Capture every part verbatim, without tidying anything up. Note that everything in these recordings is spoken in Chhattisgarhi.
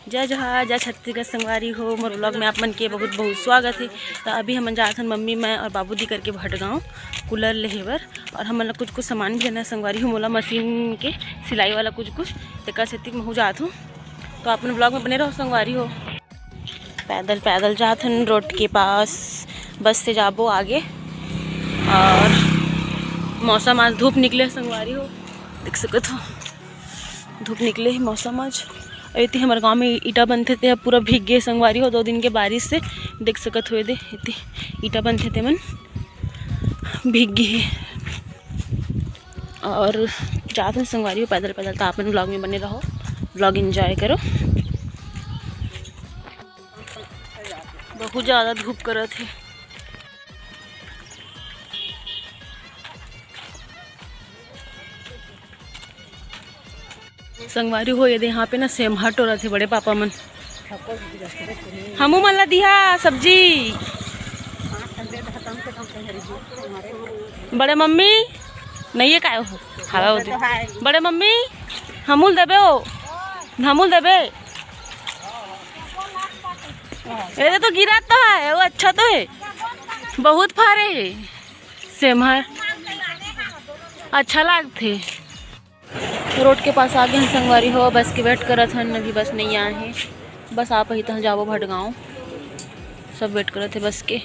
जय जोहार, जय छत्तीसगढ़ संगवारी हो, मोर vlog में आप मन के बहुत बहुत स्वागत है। तो अभी हमन जात हन मम्मी, मैं और बाबू दी करके भटगांव कूलर लेहे बर, और हमन ला कुछ कुछ सामान भी लेना है संगवारी हो, मोला मशीन के सिलाई वाला कुछ कुछ, तेकर सेती महू जात हूँ। तो अपन vlog में बने रहो संगवारी हो। पैदल पैदल जात हन रोड के पास, बस से जाबो आगे। और मौसम आज धूप निकले संगवारी हो, देख सकत हो। धूप निकले हे मौसम आज। अउ एती हमर गांव में ईटा बनथे, ते ह पूरा भीग गे संगवारी हो, दो दिन के बारिश से। देख सकत हो एदे, एती ईटा बनथे, ते मन भीग गे हे। और जात हन संगवारी हो पैदल पैदल, तो आप मन vlog में बने रहो, vlog enjoy करो। बहुत ज़्यादा धूप करत हे। संगवारी हो, ये दे यहाँ पे ना सेमहा टोरत हे बड़े पापा मन। हमू मन ला दिहा सब्जी। बड़े मम्मी, नहीं है काय हो? हवा होती। बड़े मम्मी, हमूल देबे हो, हमूल देबे। ये तो गिरा तो है, वो अच्छा तो है, बहुत फारे है सेमहा, अच्छा लागथे। रोड के पास आ गए हैं संगवारी हो, बस के वेट करत हन, अभी बस नहीं आए हैं। बस आ पाही तहाँ जाबो भटगांव, सब वेट करत हे बस के।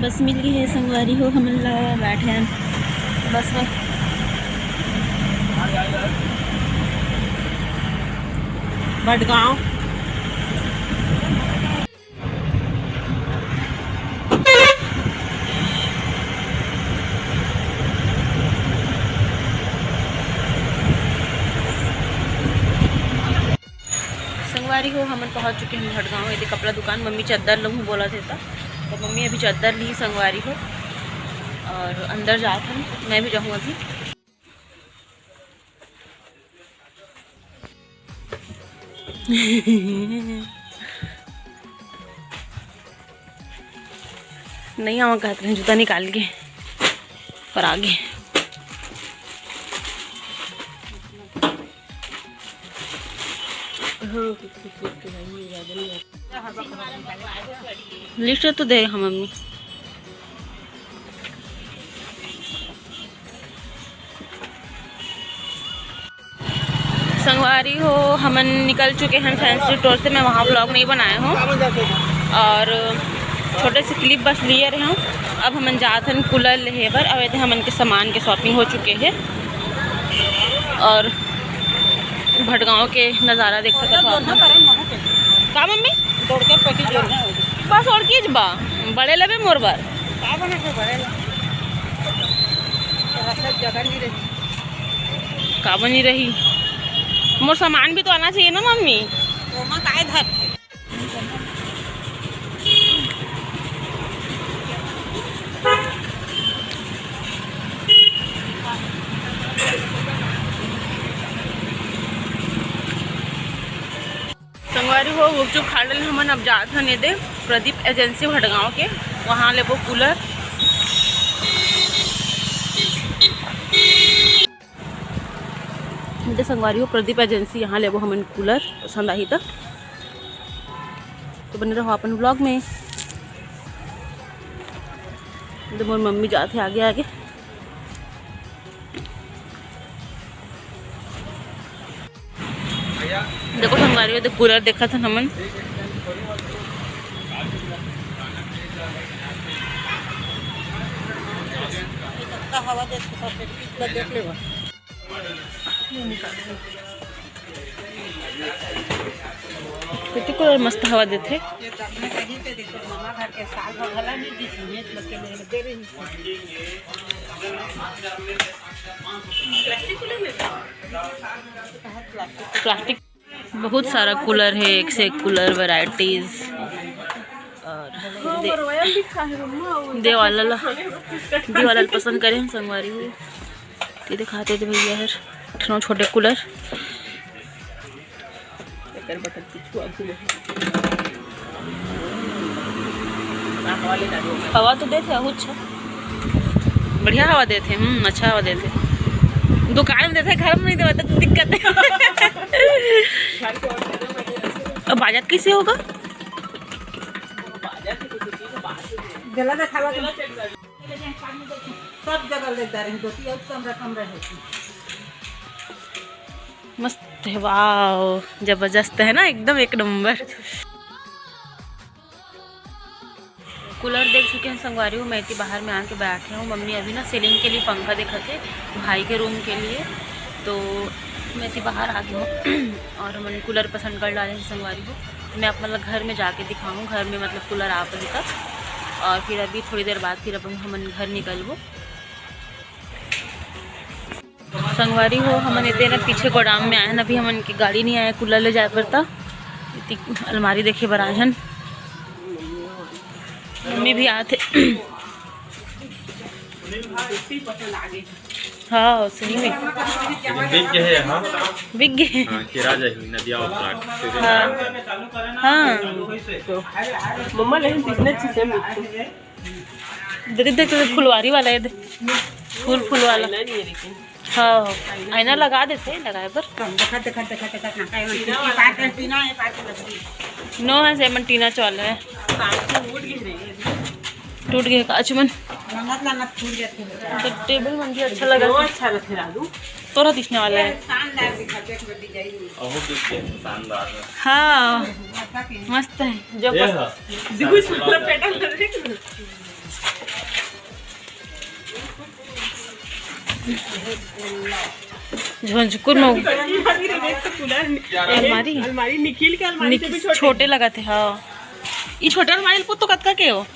बस मिल गई है संगवारी हो, हमन ला बैठे हैं बस में। भटगांव। संगवारी हो, हमन पहुंच चुके हैं भटगांव। ये दे कपड़ा दुकान, मम्मी चद्दर लूँ बोला थे, तो मम्मी अभी चद्दर ली संगवारी हो, और अंदर जात हन, मैं भी जाऊँ अभी। नहीं आवा कहत रहे जूता निकाल के, पर आगे। लिस्ट तो दे हम मम्मी। संगवारी हो, हमन निकल चुके हैं फैंसी स्टोर से। मैं वहाँ व्लॉग नहीं बनाए हूँ और छोटे से क्लिप बस लिए रहे हूँ। अब हमन जात हन कूलर लेहे बर। अब एदे हमन के सामान के शॉपिंग हो चुके हे और भटगांव के नज़ारा देख सकत हो आप मन। का मम्मी? बस ओड़कीच बा, बड़े लेबे मोर बर। का बने के बड़े ला? तेरा सब जगह नहीं रही। का बनी रही? मोर सामान भी तो आना चाहिए ना मम्मी। ओमा काय धर? संगवारी हो, गुपचुप खा डले हमन। अब जात हन एदे प्रदीप एजेंसी भटगांव के, वहाँ लेबो कूलर। एदे संगवारी हो, प्रदीप एजेंसी, यहाँ लेबो हमन कूलर, पसंद आही त। तो बने रहो अपन व्लॉग में। एदे मोर मम्मी जात हे आगे आगे। देखो संगवारी हो, एदे कूलर देखत हन हमन। हवा देख, देख लेवा। कति कूलर मस्त हवा देथे। प्लास्टिक, बहुत सारा कूलर हे, एक से एक कूलर वैरायटीज। और दे, दे वाला ला, दे वाला ला पसंद करे हम संगवारी हो। ये दिखाते थे भैया हर ठनो छोटे कूलर। एकर बटन पीछू आगू में। हवा तो देथे, अहू अच्छा। बढ़िया हवा देथे। हम्म, अच्छा हवा देथे। दुकान में देथे, घर में नहीं देवत, तो दिक्कत है। अब बाजार कैसे होगा? जला देखावा तो। सब जगह ले जा रही, दो तीन कमरा, कमरा है। मस्त है, वाओ, जबरदस्त है ना, एकदम एक नंबर। कूलर देख चुके हैं संगवारी हो, मैं इतनी बाहर में आके बैठे हूँ। मम्मी अभी ना सीलिंग के लिए पंखा देखत हे, भाई के रूम के लिए, तो मैं इतनी बाहर आ गई हूँ। और हमन कूलर पसंद कर डाले हैं संगवारी हो। मैं आप मतलब घर में जाके दिखाऊँ, घर में मतलब कूलर आ पाही तब। और फिर अभी थोड़ी देर बाद फिर अपन हमन घर निकलबो। संगवारी हो, हमन एदे ना पीछे गोडाम में आए हन, अभी हमन के गाड़ी नहीं आया कूलर ले जाए बर, त एती अलमारी देखे बर आए हन। मम्मी भी आत हे। हाँ, सही में। बिक गे हे, हाँ। बिक गे हे। हाँ, किरा जाही, नदिया उतरा। हाँ। हाँ। मम्मा, लेकिन कितने अच्छे से मिलते। दीदी देख, तो फुलवारी वाला है, दे। फूल, फूल वाला। आईना नहीं है लेकिन। हाँ, आईना लगा देते हैं, लगाए पर। देखा, देखा, देखा, देखा, ना, काहे में टीना वाला है। टीना है, पार्क में लगी। नो है, सेमन टीना चौल है। पार्क में उठ गिर रही है। टूट गए काच मन। ननद, ननद फूट जाते हैं। तो टेबल मन भी अच्छा लगा। वो अच्छा रखे राजू। तोरा दिखने वाला है। शानदार दिखा, देख लो डिजाइन। अहो, दिख गया, शानदार है। हाँ, मस्त है। जो ये पस- है। देखो, इसमें पूरा पैटर्न देख लो। झुंझुकुर में अलमारी। अलमारी निखिल के अलमारी से भी निखिल छोटे। छोटे लगत हे, हाँ। ई छोटे अलमारी ल तो कतका के हो?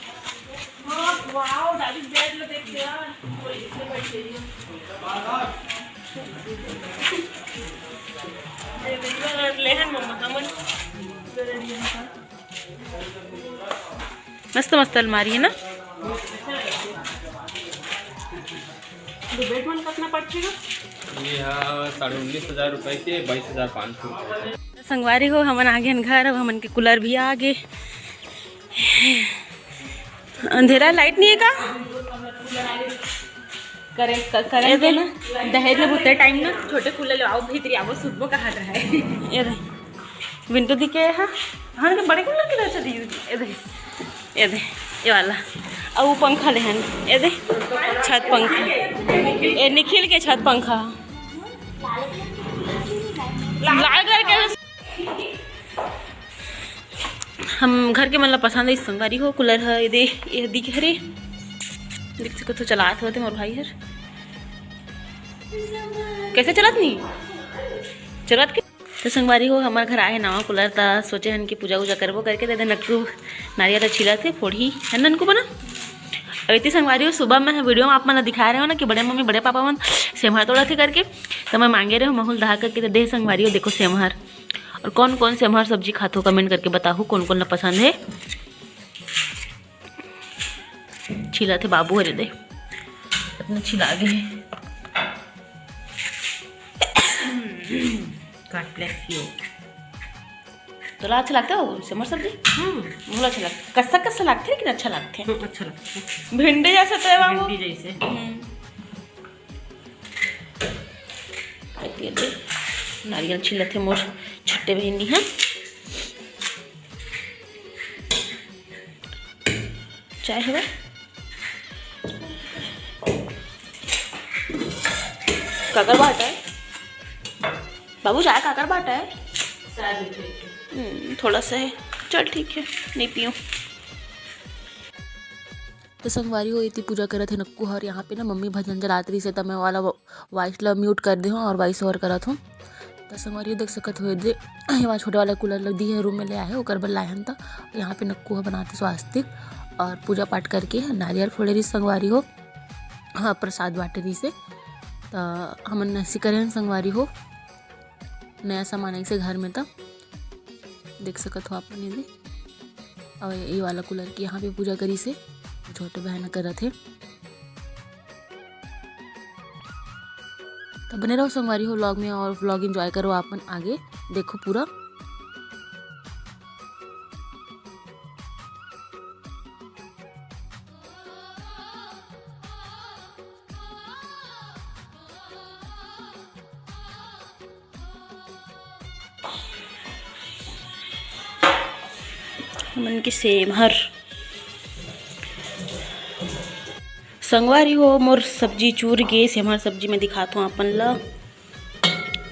लेहन मम्मा, हमन मस्त मस्त अलमारी है ना। तो बेड मन कितना पड़थे गा? ये हा साढ़े उन्नीस हजार रुपए के, बाईस हजार पाँच सौ रुपए। संगवारी हो, हमन आ गए घर, अब हमन के कूलर भी आ गए। अंधेरा, लाइट नहीं है का? करेंट, क-, करेंट ये दे। ना, दहेज में भूते टाइम ना छोटे कूलर ले आओ, भीतरी आवो, सुतबो कहा रहा है। ये दे। विंटू दी के है? हाँ, के बड़े कूलर के रहते दी। ये दे, ये दे, ये वाला। अब वो पंखा ले हन, ये दे, छत पंखा। ये निखिल के छत पंखा। लाल कलर के। हम घर के मन ला पसंद है संगवारी हो, कूलर है, ये दे, ये दिख हरे। देख सकत हो, चलात होते मोर भाई हर। कैसे चलत नहीं? चलत के? तो संगवारी हो, हमारे घर आए नवा कूलर, त सोचे हन कि पूजा वूजा करबो करके दे दे नक्कू नारियल छीला थे, फोड़ी है ननको बना। अब इतनी संगवारी हो, सुबह में वीडियो में आप मन ला दिखा रहे हो ना कि बड़े मम्मी, बड़े पापा मन सेमहा तोड़ा थे करके, तो मैं मांगे रहे हूँ महूल दहा करके, तो दे संगवारी हो, देखो सेमहर। और कौन कौन सेमहर सब्जी खाथो, कमेंट करके बताहू, कौन कौन ला पसंद है। छीला थे बाबू हरे दे, अपने छिला गए हैं। God bless you। तोला अच्छा लगता हो सेमहर सब्जी? हम्म। मोला अच्छा लगता, कस्सा कस्सा लगता है, लेकिन अच्छा लगता है। हम्म, अच्छा लगता है। भिंडी जैसा तो है बाबू। भिंडी जैसे। हम्म। ये दे, नारियल छिलत हे मोर छोटे बहिनी ह। चाय हवय? काकर बाट है? बाबू, चाय काकर बाट है? हम्म, थोड़ा सा है। चल, ठीक है, नहीं पीऊँ। तो संगवारी हो, एती पूजा करत हे नक्कू हर। यहाँ पे ना मम्मी भजन चलात रहिस हे, त मैं वाला व-, वॉइस ला म्यूट कर दे हूँ और वॉइस ओवर करत हूँ। तो संगवारी हो, देख सकत हो, दे, ये वाला छोटे वाला कूलर ला दी है, रूम में ले आए, ओकर बर लाए हन। त यहाँ पे नक्कू ह बनाते स्वास्तिक और पूजा पाठ करके नारियल फोड़े रहिस संगवारी हो। हाँ, प्रसाद बांटे रहिस हे। त हमन नसी करे हन संगवारी हो। नया सामान आइस हे घर में, त देख सकत हो आप मन एदे। अउ ये वाला कूलर के यहाँ पे पूजा करिस हे, छोटे बहन करत हे। त बने रहो संगवारी हो व्लॉग में, और व्लॉग एंजॉय करो आप मन आगे, देखो पूरा। मन के सेमहर। संगवारी हो, मोर सब्जी चूर गे, सेमहर सब्जी में दिखात हूँ अपन ला।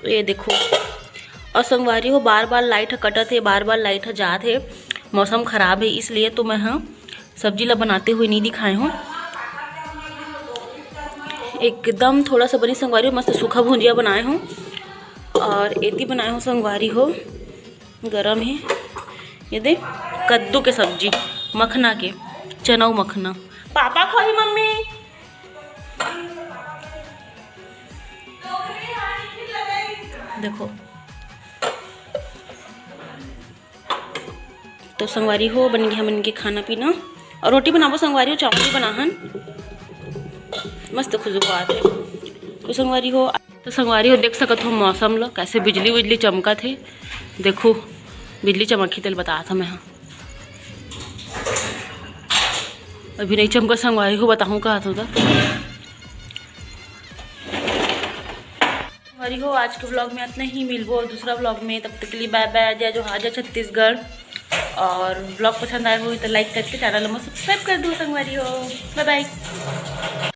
ये देखो, और संगवारी हो, बार बार लाइट ह कटत हे, बार बार लाइट ह जात हे, मौसम खराब है, इसलिए तो मैं ह सब्जी ला बनाते हुए नहीं दिखाए हूँ। एकदम थोड़ा सा बनी संगवारी हो, मस्त सूखा भुंजिया बनाए हूँ। और एती बनाए हूँ संगवारी हो, गरम है, ये दे, कद्दू के सब्जी, मखना के, चनऊ मखना। पापा खोही मम्मी। देखो, तो संगवारी हो, बन गया हमन के खाना पीना। और रोटी बनाबो संगवारी हो, चावल भी बनाहन, मस्त खुशबू आत है। तो संगवारी हो, तो संगवारी हो, देख सकत हो मौसम लो, कैसे बिजली उजली चमकत हे। देखो, बिजली चमकही तेल बतात हूँ मैं ह। अभी नहीं चमका संगवारी हो, बताऊँ का हाथ होता। संगवारी हो, आज के व्लॉग में इतना ही, मिलबो दूसरा व्लॉग में। तब तक के लिए बाय बाय, जय जोहार, जय छत्तीसगढ़। और व्लॉग पसंद आए हो तो लाइक करके चैनल में सब्सक्राइब कर दो संगवारी हो। बाय बाय।